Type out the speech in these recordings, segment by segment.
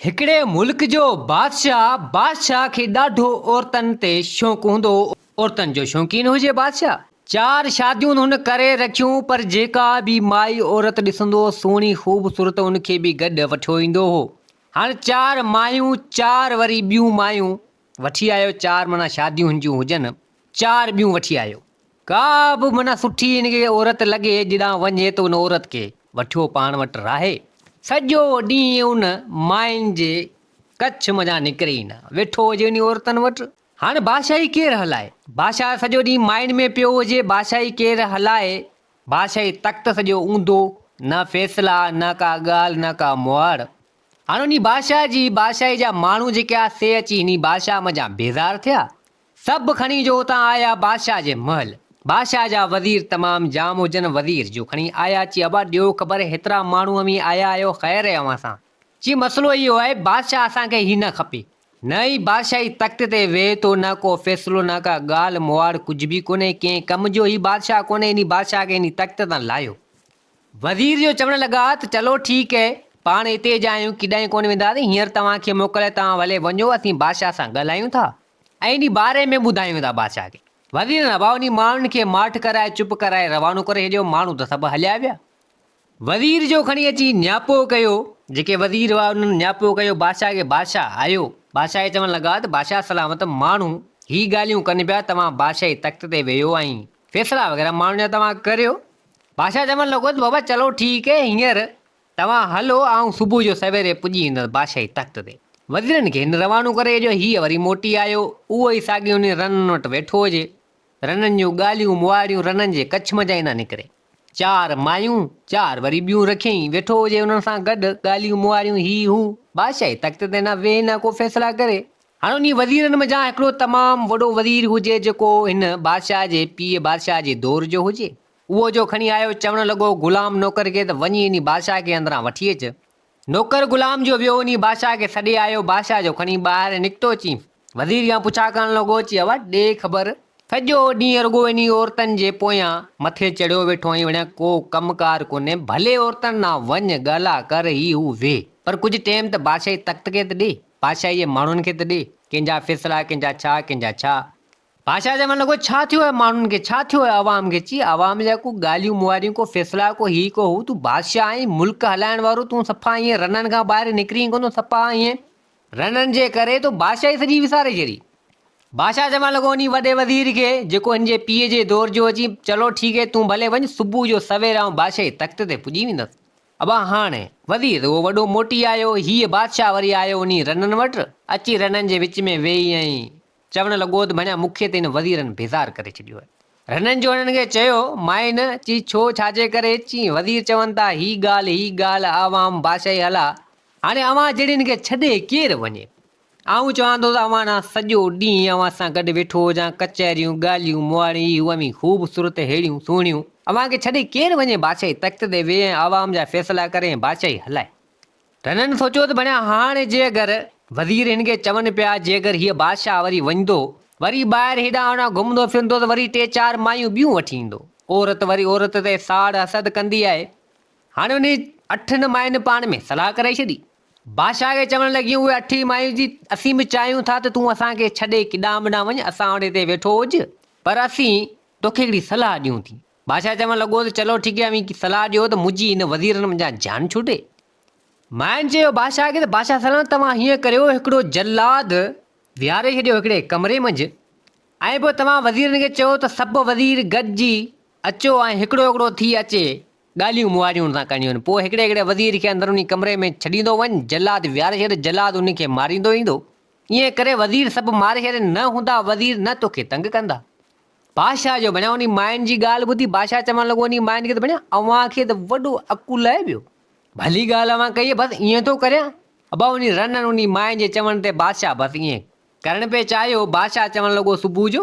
هڪڙي ملڪ جو بادشاهه، بادشاهه کي ڏاڍو عورتن تي شوق هوندو هو، عورتن جو شوقين هجي بادشاهه. چار شاديون هن ڪري رکيون پر جيڪا به مائي عورت ڏسندو هو سهڻي خوبصورت ان کي به گڏ وٺيو ايندو هو. هاڻ چار مايون چار وري ٻيون مايون وٺي آيو چار معنيٰ شاديون هن جون هجن چار ٻيون وٺي آيو. ڪا به معنيٰ سٺي هن کي عورت لڳي جيڏانهن وڃي ته ان عورت کي وٺيو پاڻ وٽ راهي. سڄو ڏينهن ان ماين جي ڪڇ منجهان نڪري ئي نه. ويٺو هجي انهي عورتن وٽ. هاڻ بادشاهي ڪير هلائي؟ بادشاهه سڄو ڏينهن ماين ۾ پيو هجي، بادشاهي ڪير هلائي؟ بادشاهي تخت سڄو اونڌو، نه فيصلا، نه ڪا ڳالهه، نه ڪا مهاڙ. هاڻ انهي بادشاهه جي بادشاهي جا ماڻهو جيڪي آ سي اچي انهي بادشاهه منجهان بيزار ٿيا. سڀ کڻي جو اتان آيا بادشاهه جي محل. بادشاهه جا وزير تمام جام هجن وزير جو کڻي آيا چي ابا ڏيو خبر هيترا ماڻهو اوهين آيا آهيو خير آهي اوهان سان. چي مسئلو اهو آهي بادشاهه اسان کي هي نه کپي. نه ئي بادشاهي تخت تي ويهي ٿو نه ڪو فيصلو نه ڪا ڳالهه مهاڙ ڪجهه به ڪونهي ڪنهن ڪم جو هي بادشاهه ڪونهي انهي بادشاهه کي انهي تخت تان لاهيو. وزير جو چوڻ لڳا ته چلو ٺيڪ اهي، پاڻ اتي جا آهيون، ڪيڏانهن ڪونه وينداسين، هينئر توهان کي موڪل آهي، توهان ڀلي وڃو، اسين بادشاهه سان ڳالهايون ٿا ۽ انهي باري ۾ ٻڌايون ٿا بادشاهه کي. وزيرن ابا انهي ماڻهن کي ماٺ ڪرائي چپ ڪرائي روانو ڪري ڇڏيو، ماڻهو ته سڀ هليا ويا. وزير جو کڻي اچي نياپو ڪيو، جيڪي وزير هئا انهن نياپو ڪيو بادشاهه کي، بادشاهه آيو، بادشاهه کي چوڻ لڳا ته بادشاهه سلامت ماڻهو هي ڳالهيون ڪن پيا، توهان بادشاهي تخت تي ويهو ۽ فيصلا وغيره ماڻهن جا توهان ڪريو. بادشاهه چوڻ لڳو ته بابا چلو ٺيڪ هي هينئر توهان هلو آئون صبح جو سويري پڄي ايندس بادشاهي تخت تي. وزيرن کي هن روانو ڪري جو هيء وري موٽي آيو اهو ئي ساڳيو انهي رنن وٽ ويٺو هجي. رنن جون ڳالهيون مهاڙيون رنن جي ڪڇ منجهان ئي نه نڪري. چار مايون چار وري ٻيون رکيائين ويٺو هجي انهن سان گڏ ڳالهيون مهاڙيون هي هو بادشاهي تخت تي نه ويهي نه ڪو فيصلا ڪري. هاڻ انهي وزيرن منجهان هڪڙو تمام وڏو وزير هجي جيڪو هن بادشاهه جي پيء بادشاهه جي دور جو هجي. اهو جو کڻي آيو، چوڻ لڳو غلام نوڪر کي ته وڃي انهي بادشاهه کي اندران وٺي اچ. نوڪر غلام جو ويو انهي بادشاهه کي سڏي آيو، بادشاهه جو کڻي ٻاهر نڪتو چي وزير کان پڇا ڪرڻ لڳو چي اوا ڏي خبر، سڄو ڏينهن رڳو انهي عورتن جي پويان مٿي چڙهيو ويٺو آهين وڻيا ڪو ڪم ڪار ڪونهي، ڀلي عورتن ڏانهن وڃ ڳالها ڪر هي هو ويهه، پر ڪجهه ٽيم ته بادشاهي تخت کي ته ڏي، بادشاهي جي ماڻهن کي ته ڏي، ڪنهن جا فيصلا ڪنهن جا ڇا ڪنهن جا ڇا. بادشاهه چوڻ لڳو، ڇا ٿيو آهي ماڻهن کي، ڇا ٿيو آهي عوام کي؟ چي، عوام جا ڪو ڳالهيون مهاڙيون، ڪو فيصلا، ڪو هي ڪو هو، تون بادشاهه آهين، ملڪ هلائڻ وارو، تون صفا ائين رنن کان ٻاهر نڪرين ڪونه ٿو، صفا ائين رنن جي ڪري تو بادشاهي سڄي وساري ڇڏي. بادشاهه چوڻ لڳو انهي وڏي وزير کي، جيڪو هن جي پيء جي دور جو هو، چي، چلو ٺيڪ هي، تون ڀلي وڃ، صبح جو سوير آئون بادشاهي تخت تي پڄي ويندس. ابا هاڻي، وزير اهو وڏو موٽي آيو، هيء بادشاهه وري آيو انهي رنن وٽ، اچي رنن جي وچ ۾ ويهي ۽. چوڻ لڳو ته ڀڻيا مون کي ته هن وزيرن بيزار ڪري ڇڏيو آهي. رنن جو هنن کي چيو، مائن، چي ڇو ڇاجي ڪري؟ چي وزير چون ٿا هي ڳالهه هي ڳالهه عوام بادشاهي هلا، هاڻي اوهان جهڙين کي ڇڏي ڪير وڃي؟ آئون چوان ٿو ته اوهان ڏانهن سڄو ڏينهن اوهان سان گڏ ويٺو هجان، ڪچهريون، ڳالهيون، مهاڙيون هي هو اوهين خوبصورت ههڙيون سهڻيون، اوهان کي ڇڏي ڪير وڃي بادشاهي تخت تي ويهي ۽ عوام جا فيصلا ڪري ۽ بادشاهي هلائي. رنن سوچيو ته ڀڻيا هاڻ جي اگر وزير هن کي چون پيا جي اگر هيء بادشاهه وري وڃندو وري ٻاهر هيڏانهن هوڏانهن گهمندو ڦرندو ته وري ٽي چار مايون ٻيون وٺي ايندو. عورت وري عورت تي ساڙ حسد ڪندي آهي. هاڻي انهي اٺن ماين پاڻ ۾ صلاح ڪرائي ڇڏي. بادشاهه کي چوڻ لڳيون اهي اٺ ئي مايون جي اسين به چاهيون ٿا ته تون اسان کي ڇڏي ڪيڏانهن به نه وڃ اسان وٽ هتي ويٺو هج پر اسين توکي هڪڙي صلاح ڏيون ٿي. بادشاهه چوڻ لڳو ته چلو ٺيڪ آهي اوهين صلاح ڏيو ته منهنجي هن وزيرن منجهان جان ڇٽي. ماين چيو بادشاهه کي ته بادشاهه سلامت توهان هيئن ڪريو هڪڙو جلاد ويهاري ڇڏيو هڪڙي ڪمري منجهه ۽ پوء توهان وزيرن کي چئو ته سڀ وزير گڏجي اچو ۽ هڪڙو هڪڙو ٿي اچي ڳالهيون مهاڙيون ان سان ڪرڻيون آهن پوء هڪڙي هڪڙي وزير کي اندروني ڪمري ۾ ڇڏيندو وڃ جلاد ويهاري ڇڏ جلاد ان کي ماريندو ايندو ائين ڪري وزير سڀ ماري ڇڏ نه هوندا وزير نه توکي تنگ ڪندا. بادشاهه جو ڀڻيا انهي ماين جي ڳالهه ٻڌي بادشاهه چوڻ لڳو انهي ماين کي ته ڀڻيا اوهان کي ته وڏو عقل آهي ٻيو ڀلي ڳالهه اوهان ڪئي بس ائين ٿو ڪريان ابا انهي رنن انهي ماين جي چوڻ تي بادشاهه بس ائين ڪرڻ پئي چاهيو بادشاهه چوڻ لڳو صبح جو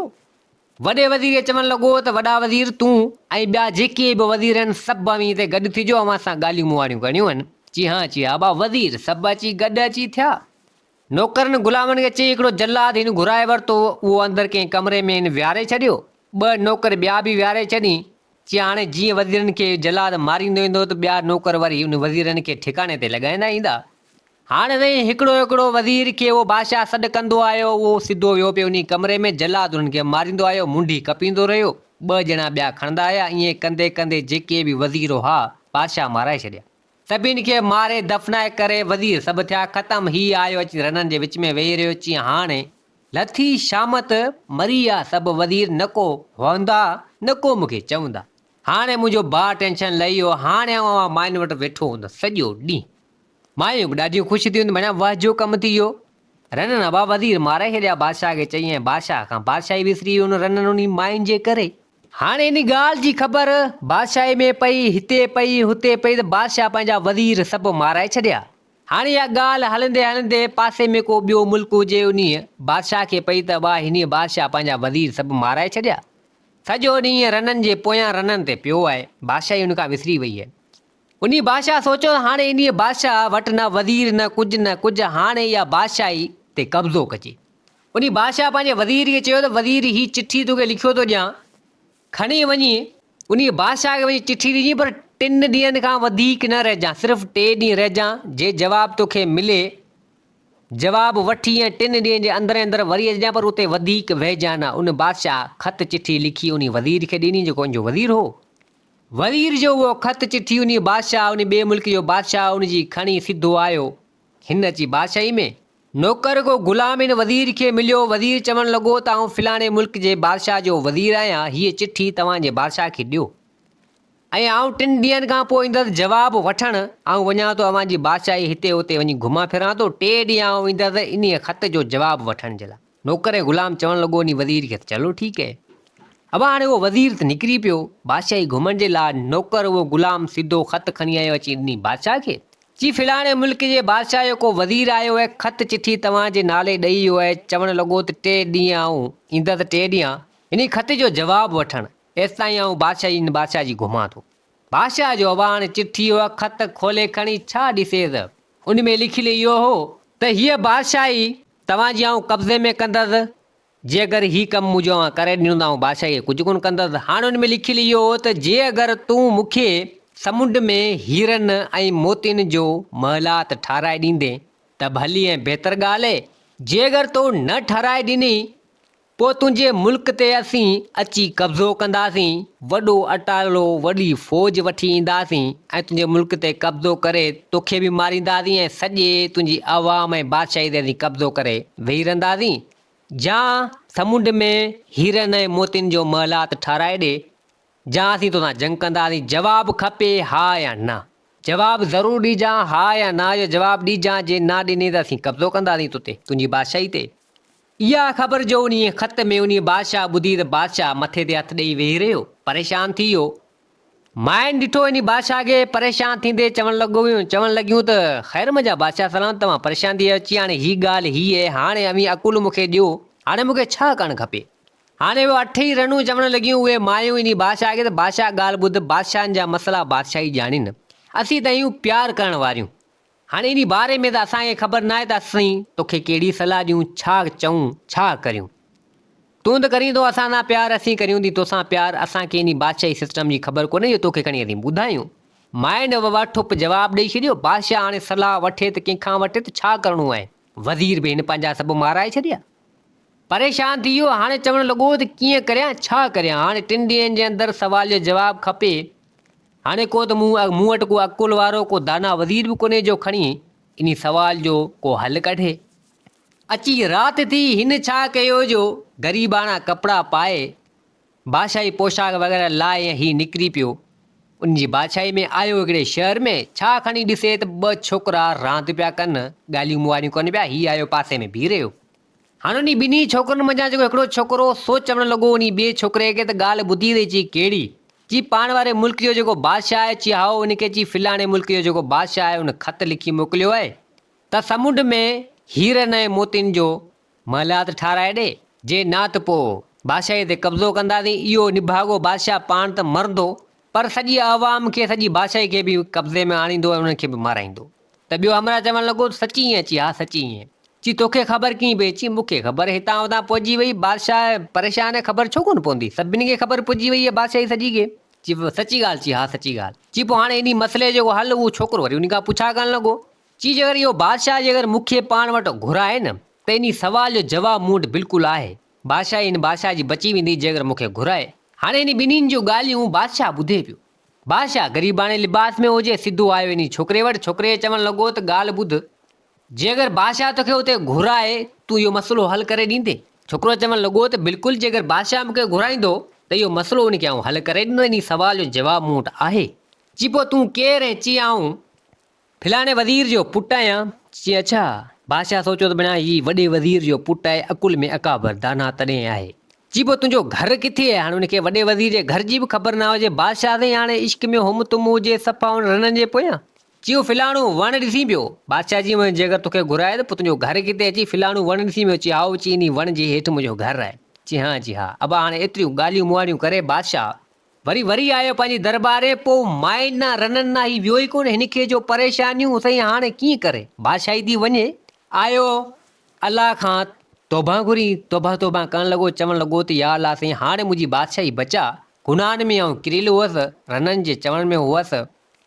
وڏي وزير کي چوڻ لڳو ته وڏا وزير تون ۽ ٻيا جيڪي به وزير آهن سڀ اوهين هتي گڏ ٿجو اوهان سان ڳالهيون مهاڙيون ڪرڻيون آهن چي ها چي ها ابا وزير سڀ اچي گڏ اچي ٿيا نوڪرن غلامن کي چئي هڪڙو جلاد هن گهرائي ورتو. اهو اندر ڪنهن ڪمري ۾ هن ويهاري ڇڏيو. ٻه نوڪر ٻيا به ويهاري ڇڏين. چي هاڻي جيئن وزيرن کي جلاد ماريندو ايندو ته ٻيا نوڪر وري ان وزيرن کي ٺڪاڻي تي لڳائيندا ايندا. هاڻ سائين هڪڙو هڪڙو وزير کي اهو بادشاهه سڏ ڪندو آيو، اهو سڌو ويو پئي انهي ڪمري ۾، جلاد انهن کي ماريندو آيو، منڍي ڪپيندو رهيو، ٻه ڄڻا ٻيا کڻندا آيا، ائين ڪندي ڪندي جيڪي به وزير هئا، بادشاهه مارائي ڇڏيا. سڀني کي ماري دفنائي ڪري وزير سڀ ٿيا ختم، هي آيو اچي رنن جي وچ ۾ ويهي رهيو، چيائين هاڻ لٿي شامت مري ويا سڀ وزير نه ڪو هوندا نه ڪو مون کي چوندا. هاڻي منهنجو ڀاء ٽينشن لهي ويو، هاڻي آئون اوهان ماين وٽ ويٺو هوندس سڄو ڏينهن. مايون به ڏاڍيون خوش ٿيون ته معنيٰ وهه جو ڪم ٿي ويو. رنن ابا وزير مارائي ڇڏيا بادشاهه کي چئي ۽ بادشاهه کان بادشاهي وسري وئي ان رنن انهي ماين جي ڪري. هاڻي انهي ڳالهه جي خبر بادشاهي ۾ پئي، هتي پئي هتي پئي ته بادشاهه پنهنجا وزير سڀ مارائي ڇڏيا. هاڻي اها ڳالهه هلندي هلندي پاسي ۾ ڪو ٻيو ملڪ هجي انهيء بادشاهه کي پئي ته ابا هنيء بادشاهه پنهنجا وزير سڀ مارائي ڇڏيا. سڄو ڏينهن رنن جي پويان رنن تي پيو آهي. بادشاهي ان کان وسري وئي آهي. انهيء بادشاهه سوچيو ته هاڻي انهيء بادشاهه وٽ نه وزير نه ڪجهه نه ڪجهه هاڻي اها بادشاهي تي قبضو ڪجي. انهيء بادشاهه پنهنجي وزير کي چيو ته وزير هي چٺي توکي لکيو ٿو ڏيان، کڻي وڃي انهيء بادشاهه کي وڃي چٺي ڏجين پر ٽن ڏينهن کان وڌيڪ نه رهجان، صرف ٽي ڏينهن رهجان، جي جواب توکي ملي جواب وٺي ۽ ٽن ڏينهن جي اندر اندر وري اچجان پر اتي وڌيڪ ويهجان نه. ان بادشاهه خط چٺي لکي انهي وزير کي ڏني جيڪو ان جو وزير هو. وزير جو اهو خط چٺي انهي بادشاهه انهي ٻئي ملڪ جو بادشاهه ان جي کڻي سڌو آيو هن اچي بادشاهي ۾. نوڪر ڪو غلام ان وزير کي مليو. وزير چوڻ لڳو ته آئون فلاڻي ملڪ جي بادشاهه جو وزير آهيان هيء چٺي توهان جي بادشاهه کي ڏيو. ۽ آئون ٽن ڏينهن کان پوء ايندس جواب وٺڻ، آئون وڃان ٿو اوهان جي بادشاهي هتي هتي وڃي گهمان ڦران ٿو، ٽي ڏينهن آئون ايندس انهيء خط جو جواب وٺڻ جي لاء. نوڪر ۽ غلام چوڻ لڳو انهي وزير کي ته چلو ٺيڪ اهي. ابا هاڻي اهو وزير ته نڪري پيو بادشاهي گهمڻ جي لاء، نوڪر اهو غلام سڌو خط کڻي آيو اچي ڏني بادشاهه کي، چي فلاڻي ملڪ جي بادشاهه جو ڪو وزير آيو اهي خط چٺي توهان جي نالي ڏئي ويو اهي، چوڻ لڳو ته ٽي ڏينهن آئون ايندس ٽي ڏينهن انهي خط جو جواب وٺڻ. ايستائين آئون بادشاهي ان بادشاهه جي گهمان ٿو. بادشاهه جو اٻاڻ چٺيء جو خط کولي کڻي ڇا ڏسي ته ان ۾ لکيل اهو هو ته هيء بادشاهي توهان جي آئون قبضي ۾ ڪندس، جي اگر هي ڪم منهنجو اوهان ڪري ڏنو ته آئون بادشاهيء کي ڪجهه ڪونه ڪندس. هاڻ ان ۾ لکيل اهو هو ته جي اگر تون مون کي سمنڊ ۾ هيرن ۽ موتين جو محلات ٺاهرائي ڏيندين ته ڀلي ۽ بهتر ڳالهه اهي، جي اگر تو نه ٺهرائي ڏني پوء تنهنجي ملڪ تي اسين اچي قبضو ڪنداسين، وڏو اٽالو، وڏي فوج وٺي اينداسين ۽ تنهنجي ملڪ تي قبضو ڪري توکي به مارينداسين ۽ سڄي تنهنجي عوام ۽ بادشاهي تي اسين قبضو ڪري ويهي رهنداسين. جا سمنڊ ۾ هيرن ۽ موتين جو محلات ٺهرائي ڏي، جا اسين توسان جنگ ڪنداسين. جواب کپي ها يا نه؟ جواب ضرور ڏيجان، ها يا نه جو جواب ڏيجان، جي نه ڏني ته اسين قبضو ڪنداسين تو تي، تنهنجي بادشاهي تي. اها خبر جو انهيء خط ۾ انهيء بادشاهه ٻڌي ته بادشاهه مٿي تي هٿ ڏيئي ويهي رهيو، پريشان ٿي ويو. ماين ڏٺو انهيء بادشاهه کي پريشان ٿيندي چوڻ لڳيون چوڻ لڳيون ته خير منهنجا بادشاهه سلامت توهان پريشان ٿي ويا آهيو، چي هاڻي هي ڳالهه هي اهي، هاڻي اوهين عقل مون کي ڏيو، هاڻي مون کي ڇا ڪرڻ کپي؟ هاڻي اهي اٺ ئي رنون چوڻ لڳيون اهي مايون انهيء بادشاهه کي ته بادشاهه ڳالهه ٻڌ، بادشاهن جا مسئلا بادشاهه ئي ڄاڻين، اسين ته آهيون پيار ڪرڻ واريون، هاڻي انهي باري ۾ ته اسان کي خبر ناهي ته اسين توکي ڪهڙي صلاح ڏيون، ڇا چئون، ڇا ڪريون. تون ته ڪرين ٿو اسان سان پيار، اسين ڪريون ٿي توسان پيار، اسان کي انهي بادشاهي سسٽم جي خبر ڪونهي جو توکي کڻي اسين ٻڌايون. مائن ووا ٺپ جواب ڏئي ڇڏيو. بادشاهه هاڻي صلاح وٺي ته ڪنهن کان وٺي ته ڇا ڪرڻو آهي. وزير به هن پنهنجا سڀ مارائي ڇڏيا. پريشان ٿي ويو. هاڻي چوڻ لڳو ته ڪيئن ڪريان، ڇا ڪريان. هاڻي ٽن ڏينهن جي اندر سوال جو جواب کپي. هاڻي ڪو ته مون مون وٽ ڪو عقل وارو ڪو دانا وزير به ڪونهي جو کڻي انهي سوال جو ڪو حل ڪڍي. اچي رات ٿي، هن ڇا ڪيو جو غريباڻا ڪپڙا پائي، بادشاهي پوشاڪ وغيره لاهي ۽ هي نڪري پيو. ان جي بادشاهي ۾ آيو هڪڙي شهر ۾، ڇا کڻي ڏسي ته ٻه ڇوڪرا راند پيا ڪن، ڳالهيون مهاڙيون ڪن پيا، هي آيو پاسي ۾ بيهي رهيو. هاڻ انهي ٻنهي ڇوڪرن منجهان جيڪو هڪڙو ڇوڪرو هو سو چوڻ لڳو انهي ٻئي ڇوڪري کي ته ڳالهه ٻڌي اٿئي چي ڪهڙي؟ چي پاڻ واري ملڪ جو جيڪو بادشاهه آهي چي هائو ان کي چي فلاڻي ملڪ جو جيڪو بادشاهه آهي ان خط لکي موڪليو آهي ته سمنڊ ۾ هيرن ۽ موتين جو محلات ٺاهرائي ڏي جي نه ته پوء بادشاهي تي قبضو ڪنداسين اهو نڀاڳو بادشاهه پاڻ ته مرندو پر سڄي عوام کي سڄي بادشاهي کي به قبضي ۾ آڻيندو ۽ انهن کي به مارائيندو. ته ٻيو همراهه چوڻ لڳو ته سچي ائين؟ چي ها سچي ائين. چي توکي خبر ڪيئن پئي؟ چي مون کي خبر هتان هتان پهچي وئي. بادشاهه پريشان آهي خبر ڇو ڪونه پوندي؟ سڀني کي خبر پئجي وئي آهي بادشاهي سڄي کي. چي سچي ڳالهه؟ چي ها سچي ڳالهه. چي پوء هاڻي انهي مسئلي جو ڪو حل؟ اهو ڇوڪرو وري انهي کان پڇا ڪرڻ لڳو. چي جيڪر اهو بادشاهه جيڪر مون کي پاڻ وٽ گهرائي نه ته انهي سوال جو جواب مون وٽ بلڪل آهي. بادشاهي هن بادشاهه جي بچي ويندي جيڪر مون کي گهرائي. هاڻي انهي ٻنهين جون ڳالهيون بادشاهه ٻڌي پيو. بادشاهه غريباڻي لباس ۾ هجي سڌو آيو انهي ڇوڪري وٽ. ڇوڪري کي چوڻ لڳو ته ڳالهه ٻڌ. جيڪر بادشاهه توکي اتي گهرائي تون اهو مسئلو حل ڪري ڏيندين؟ ڇوڪرو چوڻ لڳو ته بلڪل جيڪر بادشاهه مون کي گهرائيندو ته اهو مسئلو ان کي آئون حل ڪري ڏيندس انهي سوال جو جواب مون وٽ آهي. چي پوء تون ڪير ۽ چي آئون فلاڻي وزير جو پٽ آهيان. چي اڇا! بادشاهه سوچيو ته بڻيا هي وڏي وزير جو پٽ آهي، عقل ۾ اڪابر، داناء تڏهن آهي. چي پوء تنهنجو گهر ڪٿي آهي؟ هاڻي ان کي وڏي وزير جي گهر جي به خبر نه هجي. بادشاهه سائين هاڻي عشق ۾ هم تم هجي، صفا ان رنن جي پويان. چي اهو فلاڻو وڻ ڏسين پيو؟ بادشاهه چي جيڪر توکي گهرائي ته پوء تنهنجو گهر ڪٿي آهي؟ چي فلاڻو وڻ ڏسين پيو؟ چي هائو، چي انهي وڻ جي هيٺ منهنجو گهر آهي. چي ها، چي ها. ابا هاڻي ايتريون ڳالهيون مهاڙيون ڪري بادشاهه وري وري آيو پنهنجي درٻار ۾ پوء مائن نا رنن نا هي ويو ئي ڪونه هن کي جو پريشانيون سائين هاڻي ڪيئن ڪري بادشاهي ٿي وڃي آيو الله کان توبه گهري توبه توبه ڪرڻ لڳو چوڻ لڳو ته يا الله سائين هاڻي منهنجي بادشاهي بچا گناهن ۾ آئون ڪريل هئس رنن جي چوڻ ۾ هئس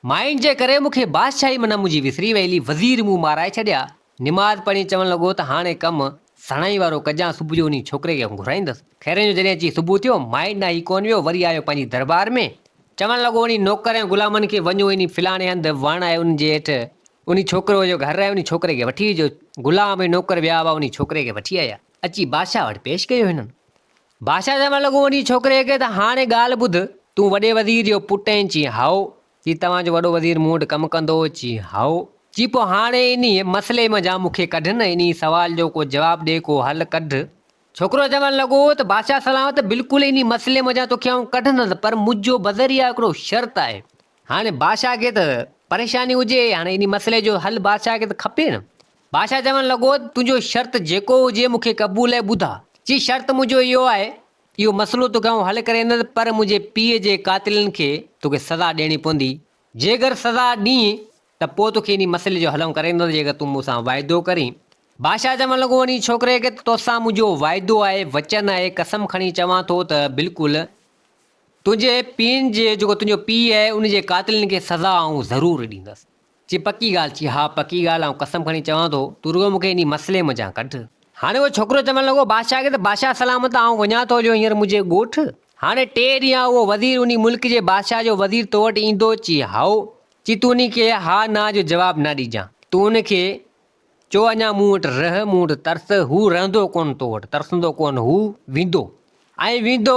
مائن جي ڪري مون کي بادشاهي معنيٰ منهنجي وسري ويلي وزير مون مارائي ڇڏيا نماز پڙهي چوڻ لڳو ته هاڻي ڪم سڻائي وارو ڪجان صبح جو انهي ڇوڪري کي گهرائيندس. خيرن جو جڏهن اچي صبح ٿيو، مائي ڏانهن هي ڪونه ويو، وري آيو پنهنجي درٻار ۾. چوڻ لڳو انهي نوڪر ۽ غلامن کي وڃو انهي فلاڻي هنڌ وڻ آهي ان جي هيٺ انهي ڇوڪرو جو گهر آهي انهي ڇوڪري کي وٺي اچو. غلام ۽ نوڪر ويا هئا انهي ڇوڪري کي وٺي آيا. اچي بادشاهه وٽ پيش ڪيو هنن. بادشاهه چوڻ لڳو انهي ڇوڪري کي ته هاڻي ڳالهه ٻڌ، تون وڏي وزير جو پٽ آهين؟ چيائين هائو. چي توهان جو وڏو وزير مون وٽ ڪم ڪندو هو؟ چي هائو. چي پوء هاڻي انهيء مسئلي منجهان مون کي ڪڍ نه، انهيء سوال جو ڪو جواب ڏي، ڪو حل ڪڍ. ڇوڪرو چوڻ لڳو ته بادشاهه سلامت بلڪل انهيء مسئلي منجهان توکي آئون ڪڍندس، پر منهنجو بذريعه هڪڙو شرط آهي. هاڻي بادشاهه کي ته پريشاني هجي، هاڻي انهيء مسئلي جو حل بادشاهه کي ته کپي نه. بادشاهه چوڻ لڳو ته تنهنجو شرط جيڪو هجي مون کي قبول آهي، ٻڌاء. چي شرط منهنجو اهو آهي اهو مسئلو توکي آئون حل ڪري ڏيندس پر منهنجي پيء جي قاتلن کي توکي سزا ڏيڻي پوندي. جيڪر سزا ڏين ته پوء توکي انهي مسئلي جو حل آئون ڪري ڏيندس جيڪر تون مون سان واعدو ڪرين. بادشاهه چوڻ لڳو انهي ڇوڪري کي ته توسان منهنجو واعدو آهي، وچن آهي، قسم کڻي چوان ٿو ته بلڪل تنهنجي پيء جي جيڪو تنهنجو پيء آهي ان جي قاتلن کي سزا آئون ضرور ڏيندس. چي پڪي ڳالهه؟ چي ها پڪي ڳالهه، آئون قسم کڻي چوان ٿو، تون رڳو مون کي انهي مسئلي منجهان ڪڍ. هاڻي اهو ڇوڪرو چوڻ لڳو بادشاهه کي ته بادشاهه سلامت آئون وڃان ٿو هليو هينئر منهنجي ڳوٺ. هاڻي ٽي ڏينهن اهو وزير انهي ملڪ جي بادشاهه جو وزير تو وٽ ايندو؟ چي هائو. چي تون انهي کي ها نه جو جواب نه ڏجان. تون ان کي چو اڃا مون وٽ رهه، مون وٽ ترس، هو رهندو ڪونه تو وٽ، ترسندو ڪونه، هو ويندو ۽ ويندو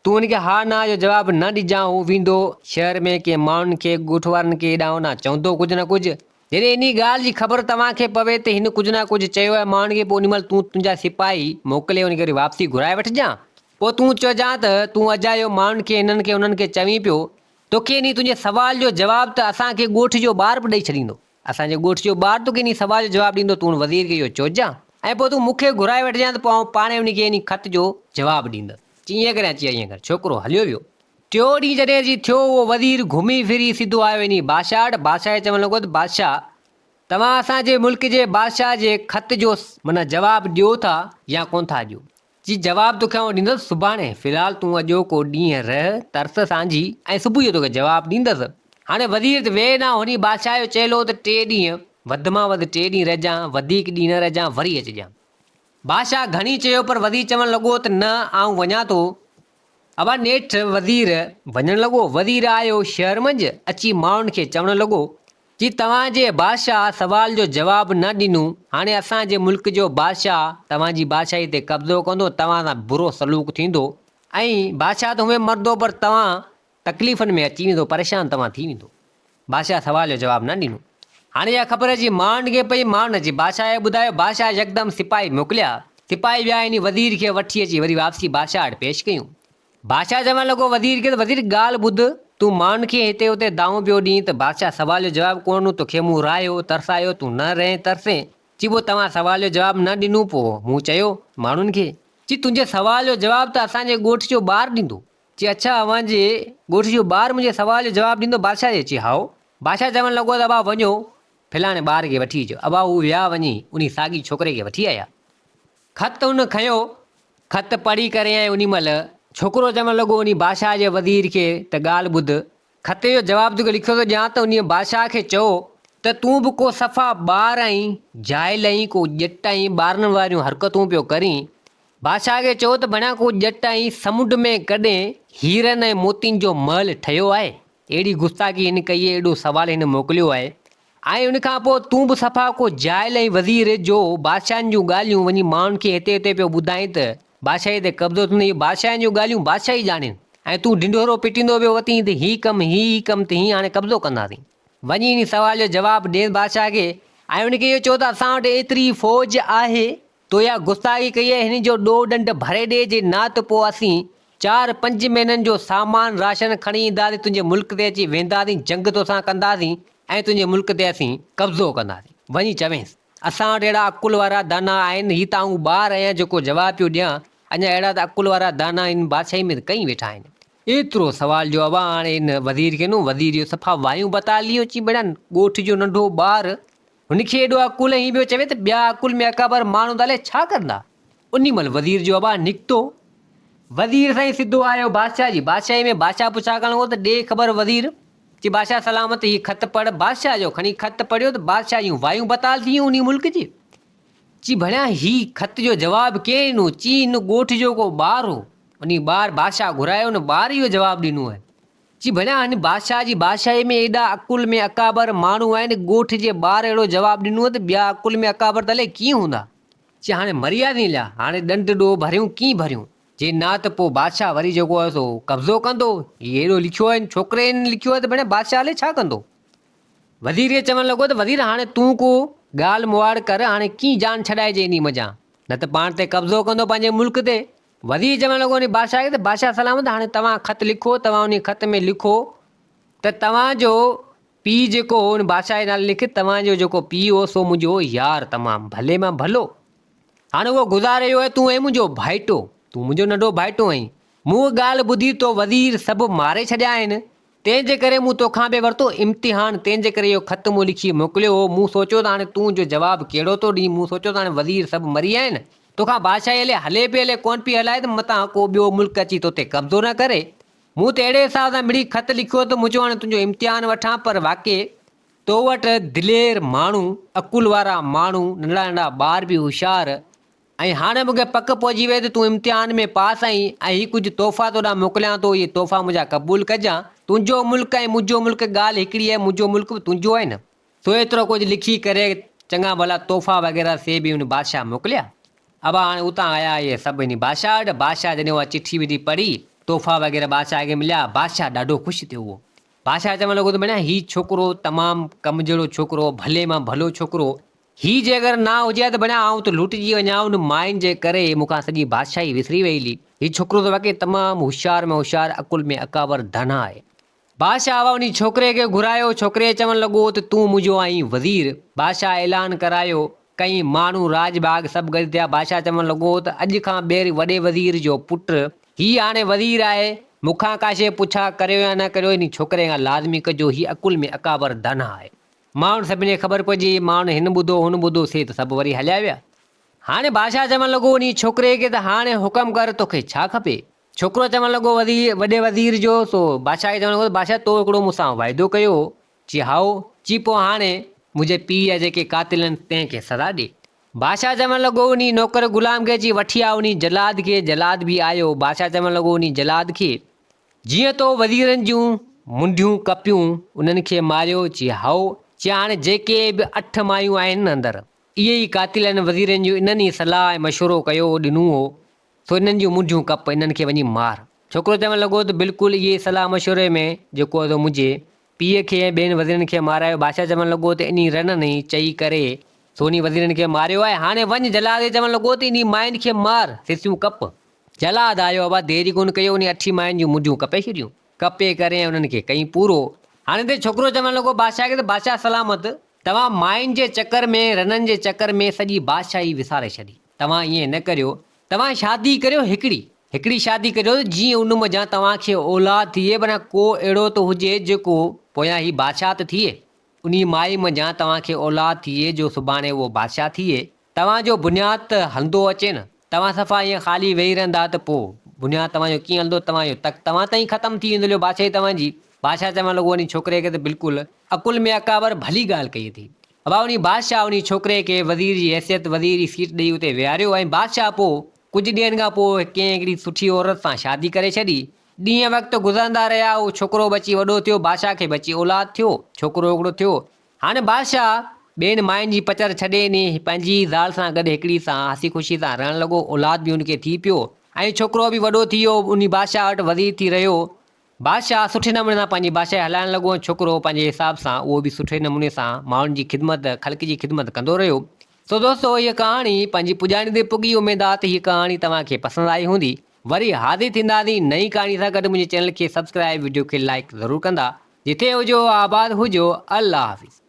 تون ان کي ها نه جو جواب نه ڏجان، هو ويندو شهر ۾ ڪنهن ماڻهن کي، ڳوٺ وارن کي هيڏانهن هوڏانهن چوندو ڪجهه نه ڪجهه. جڏهن انهي ڳالهه جي خبر توهان کي پوي ته هن ڪجهه نه ڪجهه چيو آهي ماڻهن کي، پوء انهي مهل تون تنهنجا سپاهي موڪلي ان کي وري واپسي گهرائي وٺجان. پوء تون چئجان ته تون اجايو ماڻهن کي هنن کي انهن کي چوين پيو، توکي انهي تنهنجي سوال جو جواب ته اسان کي ڳوٺ جو ٻار به ڏئي ڇڏيندو. اسان جي ڳوٺ جو ٻار توکي انهي سوال جو جواب ڏيندو، تون ان وزير کي اهو چئجان ۽ پوء تون مون کي گهرائي وٺجان ته پوء آئون پاڻهي انهي کي انهي خط جو جواب ڏيندس. چي ائين ڪريان؟ چي ائين ڪر. ڇوڪرو هليو ويو. ٽيون ڏينهن جڏهن اچي ٿيو، اهو وزير گهمي ڦري سڌو آيو انهي بادشاهه وٽ. بادشاهه کي چوڻ لڳو ته بادشاهه! توهان اسان جي ملڪ جي بادشاهه جي خط جو معنيٰ جواب ڏيو ٿا يا ڪونه ٿا ڏيو؟ چي جواب توکي آئون ڏيندس سڀاڻي، في الحال تون اڄوڪو ڏينهن رهه، ترس سانجهي ۽ صبح جو توکي جواب ڏيندس. هاڻي وزير ته ويهه نه هني بادشاهه جو چيل هو ته ٽي ڏينهن، وڌ مان وڌ ٽي ڏينهن رهجان، وڌيڪ ڏينهن نه رهجان، وري اچجان. بادشاهه گهڻي چيو پر وزير چوڻ لڳو ته نه آئون وڃان ٿو. ابا نيٺ وزير وڃڻ لڳو. وزير آيو شهر منجهه، اچي ماڻهن کي چوڻ لڳو چي توهان جي بادشاهه سوال جو جواب نه ڏنو، هاڻي اسان جي ملڪ جو بادشاهه توهان جي بادشاهي تي قبضو ڪندو، توهان سان برو سلوڪ ٿيندو ۽ بادشاهه ته هونئن مرندو پر توهان تڪليفن ۾ اچي ويندو، پريشان توهان ٿي ويندو. بادشاهه سوال جو جواب نه ڏنو. هاڻي اها خبر اچي ماڻهن کي پئي، ماڻهن اچي بادشاهه کي ٻڌايو، بادشاهه يڪدم سپاهي موڪليا، سپاهي ويا انهي وزير کي وٺي اچي وري واپسي بادشاهه وٽ پيش ڪيون. بادشاهه چوڻ لڳو وزير کي ته وزير ڳالهه ٻڌ، تون ماڻهن کي هتي هتي دانهون پيو ڏين ته بادشاهه سوال جو جواب ڪونه ڏنو، توکي مون راهيو، ترسايو، تون نه رهين ترسين، چي پوء توهان سوال جو جواب نه ڏنو پوء مون چيو ماڻهن کي، چي تنهنجي سوال جو جواب ته اسان جي ڳوٺ جو ٻار ڏيندو، چي اڇا اوهان جي ڳوٺ جو ٻار منهنجي سوال جو جواب ڏيندو بادشاهه چيو چي هائو، بادشاهه چوڻ لڳو ته ابا وڃو فلاڻي ٻار کي وٺي اچو، ابا هو ويا وڃي انهي ساڳي ڇوڪري کي وٺي آيا. خط هن کنيو، خط پڙهي ڪري ۽ انهي مهل ڇوڪرو چوڻ لڳو انهي بادشاهه جي وزير کي ته ڳالهه ٻڌ، خط جو جواب توکي لکيو ٿو ڏيان ته انهي بادشاهه کي چئو ته تون به ڪو صفا ٻار آهين، جاهل آهين، ڪو ڄٽ آهين، ٻارن واريون حرڪتون پيو ڪرين. بادشاهه کي چيو ته ڀڻيا ڪو ڄٽ آهين، سمنڊ ۾ ڪڏهن هيرن ۽ موتين جو محل ٺهيو آهي؟ اهڙي گستاخي هن ڪئي اهڙو سوال هن موڪليو آهي. ۽ ان کان پوء تون به صفا ڪو جاهل ۽ وزير جو بادشاهن جون ڳالهيون وڃي ماڻهن کي هتي هتي پيو ٻڌائين ته بادشاهي تي قبضو ٿيندو، اهي بادشاهن جون ڳالهيون بادشاهه ئي ڄاڻين ۽ تون ڍنڍورو پٽيندو پيو وتين ته هي ڪم هي هي ڪم ته هي هاڻي قبضو ڪنداسين. وڃي انهي سوال جو جواب ڏينس بادشاهه کي ۽ ان کي اهو چئو ته اسان وٽ ايتري فوج آهي، تو اها گستاخي ڪئي آهي، هن جو ڏوهه ڏنڊ ڀري ڏي، جي نه ته پوء اسين چار پنج مهينن جو سامان راشن کڻي اينداسين، تنهنجي ملڪ تي اچي ويهنداسين، جنگ توسان ڪنداسين ۽ تنهنجي ملڪ تي اسين قبضو ڪنداسين. وڃي چوينس، اسان وٽ اهڙا عقل وارا داناء آهن، هي ته آئون ٻار آهيان جيڪو جواب پيو ڏيان، اڃا اهڙا ته عقل وارا داناء هن بادشاهي ۾ ته ڪئين ويٺا آهن. ايترو سوال جو اوا هاڻي هن وزير کي نو وزير جو صفا وايون بتاليون چي بڙا ڳوٺ جو ننڍو ٻار هن کي ايڏو عقل ۽ هي پيو چوي ته ٻيا عقل ۾ اڪابر ماڻهو ته الائي ڇا ڪندا. انهي مهل وزير جو ابا نڪتو. وزير سائين سڌو آيو بادشاهه جي بادشاهي ۾ بادشاهه پڇا ڪرڻ لڳو ته ڏي خبر وزير چي بادشاهه سلامت هي خط پڙهه بادشاهه جو کڻي خط پڙهيو ته بادشاهه جون وايون بتال ٿي ويون انهي ملڪ جي چي ڀڻيا هي خط جو جواب ڪنهن ڏنو؟ چي هن ڳوٺ جو ڪو ٻار هو. انهي ٻار بادشاهه گهرايو ان ٻار اهو جواب ڏنو آهي. چي ڀڻيا هن بادشاهه جي بادشاهي ۾ ايڏا عقل ۾ اڪابر ماڻهو آهن ڳوٺ جي ٻار اهڙو جواب ڏنو ته ٻيا عقل ۾ اڪابر ته الائي ڪيئن هوندا. چي هاڻي مرياسين اليا هاڻي ڏنڊ ڏوهه ڀريون ڪيئن ڀريون جي نه ته پوء بادشاهه وري جيڪو آهي سو قبضو ڪندو. هي اهڙو لکيو آهي هن ڇوڪري هن لکيو آهي ته ڀڻيا بادشاهه الائي ڇا ڪندو. وزير کي چوڻ لڳو ته وزير هاڻي تون ڪو ڳالهه مهاڙ ڪر هاڻي ڪيئن جان ڇڏائجي انهي منجهان نه ته پاڻ تي قبضو ڪندو پنهنجي ملڪ تي. وزير چوڻ لڳو انهي بادشاهه کي ته بادشاهه سلامت هاڻي توهان خط لکو توهان انهي خط ۾ لکو ته توهان جو پيء جيڪو هو ان بادشاهه جي نالي لک توهان جو جيڪو پيء هو سو منهنجو يار تمام ڀلي مان ڀلو هاڻي اهو گذاري ويو آهي تون آهين منهنجو ڀائٽو تون منهنجو ننڍو ڀائٽو آهين مون ڳالهه ٻڌي تو وزير سڀ ماري ڇڏيا آهن تنهن جي ڪري مون توکان به ورتو امتحان، تنهن جي ڪري اهو خط مون لکي موڪليو هو. مون سوچيو ته هاڻي تون جو جواب ڪهڙو ٿو ڏين؟ مون سوچيو ته هاڻي وزير سڀ مري ويا آهن، توکان بادشاهي هلي هلي پئي الائي ڪونه پئي هلائي ته متان ڪو ٻيو ملڪ اچي تو تي قبضو نه ڪري. مون ته اهڙي حساب سان مڙئي خط لکيو ته مون چيو هاڻي تنهنجو امتحان وٺان پر واقعي تو وٽ دلير ماڻهو، عقل وارا ماڻهو، ننڍڙا ننڍڙا ٻار به هوشيار، ۽ هاڻي مون کي پڪ پئجي وئي ته تون امتحان ۾ پاس آهين ۽ هي ڪجهه تحفا تو ڏانهن موڪليان ٿو، اهي تحفا منهنجا قبول ڪجان. تنهنجو ملڪ ۽ منهنجو ملڪ ڳالهه هڪڙي آهي، منهنجو ملڪ به تنهنجو آهي نه. سو ايترو ڪجهه لکي ڪري چڱا ڀلا تحفا وغيره سي به ان بادشاهه موڪليا. ابا هاڻي اتان آيا اهي سڀ انهي بادشاهه وٽ. بادشاهه جڏهن اها چٺي وٺي پڙهي، تحفا وغيره بادشاهه کي مليا، بادشاهه ڏاڍو خوش ٿيو. اهو بادشاهه چوڻ لڳو ته ڀيڻا هي ڇوڪرو تمام ڪم جهڙو ڇوڪرو، ڀلي مان ڀلو ڇوڪرو، هي جي اگر نه هجي ها ته ڀڻيا آئون ته لٽجي وڃان ها، ان ماين جي ڪري مون کان سڄي بادشاهي وسري وئي هلي. هي ڇوڪرو ته واقعي تمام هوشيار ۾ هوشيار، عقل ۾ اڪابر داناء آهي. بادشاهه هوا انهي ڇوڪري کي گهرايو، ڇوڪري چوڻ لڳو ته تون منهنجو آهين وزير. بادشاهه اعلان ڪرايو، ڪئين ماڻهو راڄ ڀاڳ سڀ گڏ ٿيا، بادشاهه چوڻ لڳو ته اڄ کان ٻيهر وڏي وزير جو پٽ هي هاڻي وزير آهي، مون کان ڪا شيء پڇا ڪريو يا نه ڪريو، انهي ڇوڪري کان لازمي ڪجو، هي عقل ۾ اڪابر داناء آهي. ماڻهن سڀني کي خبر پئجي وئي، ماڻهن هن ٻڌو هن ٻڌو سي ته سڀ وري هليا ويا. هاڻي بادشاهه چوڻ لڳو انهي ڇوڪري کي ته هاڻي حڪم ڪر توکي ڇا کپي؟ ڇوڪرو چوڻ لڳو وزير وڏي وزير جو سو بادشاهه کي چوڻ لڳو ته بادشاهه تو هڪڙو مون سان واعدو ڪيو هو. چي هائو. چي پوء هاڻي منهنجي پيء جا جيڪي قاتل آهن تنهن کي سزا ڏي. بادشاهه چوڻ لڳو انهي نوڪر غلام کي چي وٺي آ انهي جلاد کي جلاد به آيو بادشاهه چوڻ لڳو انهي جلاد کي جيئن تو وزيرن جون منڍيون ڪپيون، انهن کي ماريو، چي هائو، چي هاڻي جيڪي به اٺ مايون آهن نه اندر، اهي ئي قاتل آهن وزيرن جون، انهن ئي صلاح ۽ مشورو ڪيو هو، ڏنو هو، سو انهن جون منڍيون ڪپ، انهن کي وڃي مار. ڇوڪرو چوڻ لڳو ته بلڪل اهي ئي صلاح مشوري ۾ جيڪو آهي سو منهنجي پيء کي ۽ ٻين وزيرن کي مارايو. بادشاهه چوڻ لڳو ته انهي رنن ئي چئي ڪري سو انهي وزيرن کي ماريو آهي، هاڻي وڃ جلاد کي چوڻ لڳو ته انهي ماين کي مار، سسيون ڪپ. جلاد آيو ابا دير ئي ڪونه ڪئي انهي اٺي ماين جون منڍيون ڪپي ڇڏيون. ڪپي ڪري ۽ انهن کي ڪئين پورو. هاڻي ته ڇوڪرو چوڻ لڳو بادشاهه کي ته بادشاهه سلامت توهان ماين جي چڪر ۾ رنن جي چڪر ۾ سڄي بادشاهي وساري ڇڏي. توهان ائين نه ڪريو. توهان شادي ڪريو هڪڙي. هڪڙي شادي ڪريو ته جيئن ان منجهان توهان کي اولاد ٿئي معنيٰ ڪو اهڙو ته هجي جيڪو پويان هي بادشاهه ته ٿئي. انهي مائي منجهان توهان کي اولاد ٿئي جو سڀاڻي اهو بادشاهه ٿئي. توهان جو بنياد ته هلندو اچي نه. توهان صفا ائين خالي ويهي رهندا ته پوء بنياد توهان جو ڪيئن هلندو، توهان جو تخت توهان تائين ختم ٿي ويندو ليو بادشاهي توهان جي. بادشاهه چوڻ لڳو انهي ڇوڪري کي ته بلڪل عقل ۾ اڪابر ڀلي ڳالهه ڪئي اٿئي. ابا انهي بادشاهه انهي ڇوڪري کي وزير جي حيثيت وزير جي سيٽ ڏئي اتي ويهاريو ۽ بادشاهه پوء ڪجهه ڏينهن کان پوء ڪنهن هڪڙي سٺي عورت سان شادي ڪري ڇڏي. ڏينهن وقت گذرندا رهيا اهو ڇوڪرو به اچي وڏو ٿيو بادشاهه کي به اچي اولاد ٿيو ڇوڪرو هڪڙو ٿيو. هاڻي بادشاهه ٻين ماين جي پچر ڇڏي انهي پنهنجي ئي زال سان گڏ هڪڙي سان هسي خوشي سان رهڻ لڳو اولاد به ان کي ٿي پيو ۽ ڇوڪرو به وڏو ٿي ويو انهي بادشاهه وٽ وزير ٿي رهيو. بادشاهه سٺي نموني سان پنهنجي بادشاهي هلائڻ لڳو ۽ ڇوڪرو پنهنجي حساب سان اهو به سٺي نموني سان ماڻهن جي خدمت خلق جي خدمت ڪندو رهيو. سو دوستو هيء ڪهاڻي پنهنجي پڄاڻي تي پڳي اميد آ ته هيء ڪهاڻي توهان کي پسند آئي هوندي. وري حاضر ٿينداسين نئين ڪهاڻي سان گڏ منهنجي چينل کي سبسڪرائب وڊيو کي لائيڪ ضرور ڪندا. جتي هجو آباد هجو الله حافظ.